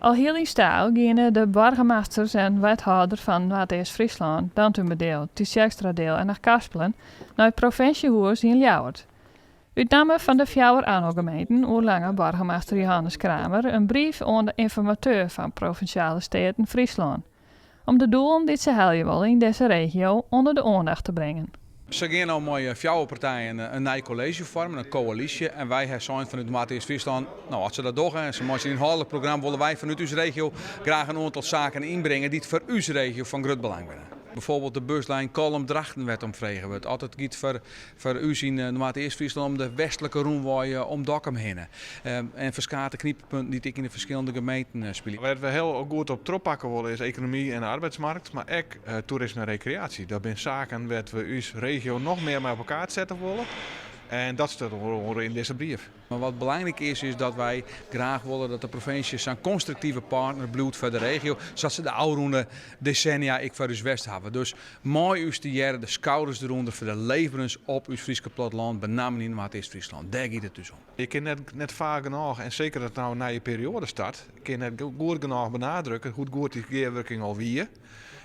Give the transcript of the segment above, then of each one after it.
Alhiel yn styl giene de boargemasters en wethâlder fan Noardeast-Fryslân, Dantumadiel, Tytsjerksteradiel en Achtkarspelen nei it provinsjehûs yn Ljouwert. Ut namme fan de fjouwer ANNO-gemeenten oerlange boargemaster Johannes Kramer in brief oan de ynformateur fan Provinsjale Steaten Fryslân, om de doelen dy't se helje wolle yn dizze regio ûnder de oandacht te bringen. Se gean no mei fjouwer partijen in nij kolleezje foarmen, in koälysje. En wy ha sein fanút Noardeast-Fryslân, no as se dat dogge en se meitsje in ynhâldlik program, wolle wy fanút ús regio graach in oantal saken ynbringe dy't foar ús regio fan grut belang binne. Bijvoorbeeld de buslijn Kollum-Drachten wêr't om frege wurdt. As it giet foar ús yn Noardeast-Fryslân om de westlike rûnwei om Dokkum hinne. En ferskate knipepunten dy't ek yn de ferskillende gemeenten spylje. Wêr't we hiel goed op trochpakke wolle is ekonomy en arbeidsmarkt, mar ek toerisme en rekreaasje. Dat binne saken wêr't we ús regio noch mear mei op 'e kaart sette wolle. En dat stiet ûnder oare yn dizze brief. Mar wat belangryk is, is dat wy graach wolle dat de provinsje sa'n konstruktive partner bliuwt foar de regio, sa't se de ôfrûne desennia ek foar ús west hawwe. Dus mei ús tegearre de skouders derûnder foar de leefberens op ús Fryske plattelân, benammen yn Noardeast-Fryslân. Dêr giet it ús om. Je kinne net faak genôch, en seker as no in nije perioade start, kinne net goed genôch benadrukke hoe't goed dy gearwurking al wie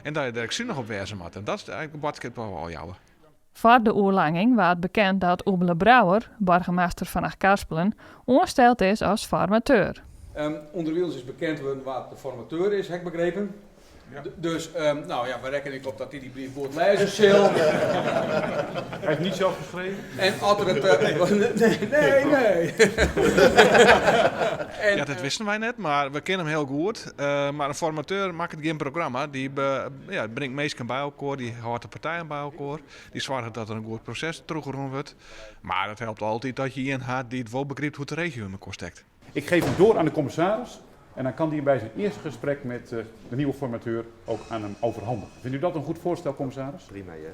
en dat je der ek sunich op wêze moatte. En dat is eigentlik de boadskip dy't we ôfjouwe. Foar de oerlanging waard bekend dat Oebele Brouwer, boargemaster fan Achtkarspelen, oansteld is as formateur. Underwilens is bekend wurden wa't de formateur is, ha ik begrepen. Dus no ja, we rekkenje ek op dat hy dy brief goed lêze sil. Hij heeft niet zelf geschreven? En as er it. Nee, nee. Ja, dat wisten wy net, mar we kenne him hiel goed. Mar in formateur makket gjin programma. Dy ja, bringt minsken by elkoar, dy hâldt de partijen by elkoar. Dy soarget dat der in goed proses trochrûn wurdt. Mar it helpt altyd dat je ien ha dy't wol begrypt hoe't de regio yn elkoar stekt. Ik geef hem door aan de commissaris en dan kan die bij zijn eerste gesprek met de nieuwe formateur ook aan hem overhandigen. Vindt u dat een goed voorstel, commissaris? Prima, ja.